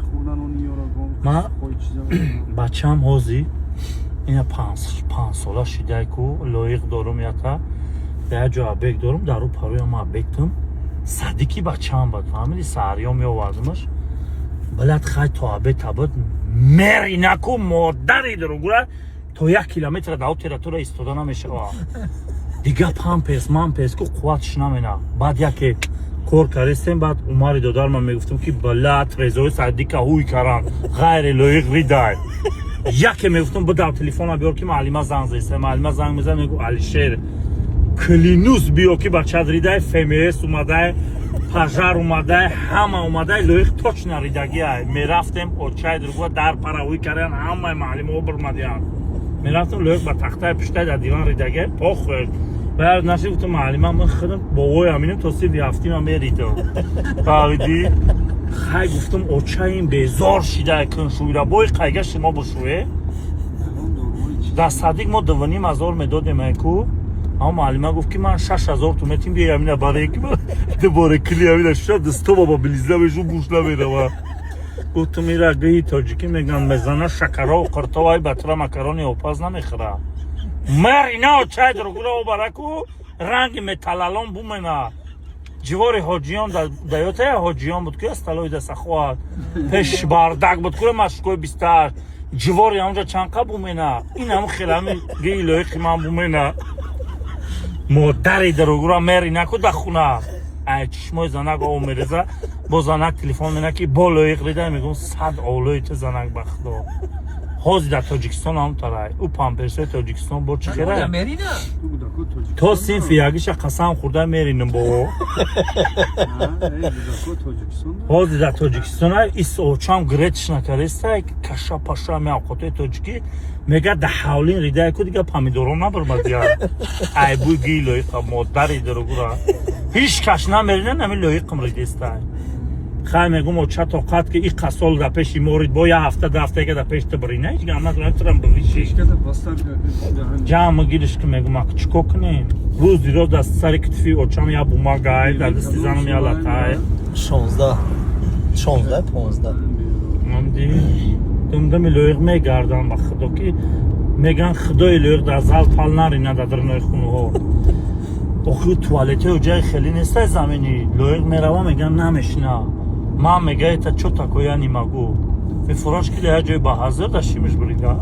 Мехӯрдан он ёро. Ма- Бачаам ҳози ина 5 сола шидай ку, лоиқ дорум, ята да як ҷо обед дорум, дару пароям обедтум садики бачаам бад, фаҳмиди? Саҳарё меовардимаш, блядь, хай, то обед табуд мери наку, модари дуругура, то 1 километра дао территория истода намешава. Дига памперс мамперс ку қувватш намена. Баъд яке кор кардистем, баъд Умари додарма мегуфтам, ки блядь, трезои садика ҳуй каран, ғайри лоиқ ридай. Яке мегуфтам, бидав телефона биёр, ки маълима занг зеста. Маълима занг мезад, мегу: «Алишер, клянусь, биё, ки бачат ридай, ФМС омадай, пожар омадай, ҳама омадай, лоиқ точно ридагиай». Мерафтем, очай другуа дар паравӯй кардан, ҳамаи маълимаҳо бирмадиянд. Мерафтем, лоиқ ба тахтаи пуштай дар диван ридагиай, похуй. Баъд наши гуфтам: «Маълима, ман худам бовоям инам то синфи ҳафтима меридам», фаҳмидӣ? Хай, гуфтам, очаим безор шидай, куншӯира бой қайга шумо бушӯе. Дар садик мо 2500 медодем ку, аммо маълима гуфт, ки ман 6000 туметим, биё амина баре, ки дубора кили амина шуша дасто баба билизда бешу буш намерава. Гуфтам, ира гӯи тоҷикӣ меган, мезана шакаро қиртовай, батра макарони опаз намехӯра. Мер ина очай дуругура обараку ранги металлалон бумена. Ҷивори ҳоҷиён даётая ҳоҷиён буд ку, столои дасахоат пеш бардак буд ку, машкои 28 ҷивори ҳамҷа чанқа бумена. Ин ҳам хелами гии лоиқи ман бумена. Модари дуругура, мери наку да хуна, ай чишмои занак об мереза. Бо занак телефон мена, ки бо лоиқ рида. Мегӯм: «Сад олои ту, занак, ба худо». Ҳозир дар Тоҷикистон ҳам тарай ӯ памперсои Тоҷикистон бо чӣ хера. Мерина. То синфи ягиша қасам хӯрда меринам бо. Ҳозир дар Тоҷикистон ис очам гретш накареста, каша паша меавқотои тоҷикӣ мега, да ҳавлин ридай ку, дига помидоро набармадия, ай буй гии лоиқа. Модари дуругура, ҳеҷ каш намерина, нами лоиқам ридестай. Хай, мегум, оча тоқат ки и қасол да пеши морид, бо як ҳафта, 2 ҳафта да пеш тибрина, ҳеҷ гап надорам, турам бивиши ҷамъ гириш, ки мегум, ак чико кунем? Рӯзи роз дар сари китфи очам я бумагай, дар дасти занам я латай. 16, 16, 15. Амди думдами лоиқ мегардам, ба худо, ки меган худои лоиқ дар зал пал нарина, дар дарунои хунуҳо. Охи, туалетҳои ҷои хеле нестай, замини лоиқ мерава, меган намешина. Ман мега: «Это чё такое, я не могу». Мефураш ки як ҷои ба ҳазир да шимиш бурида.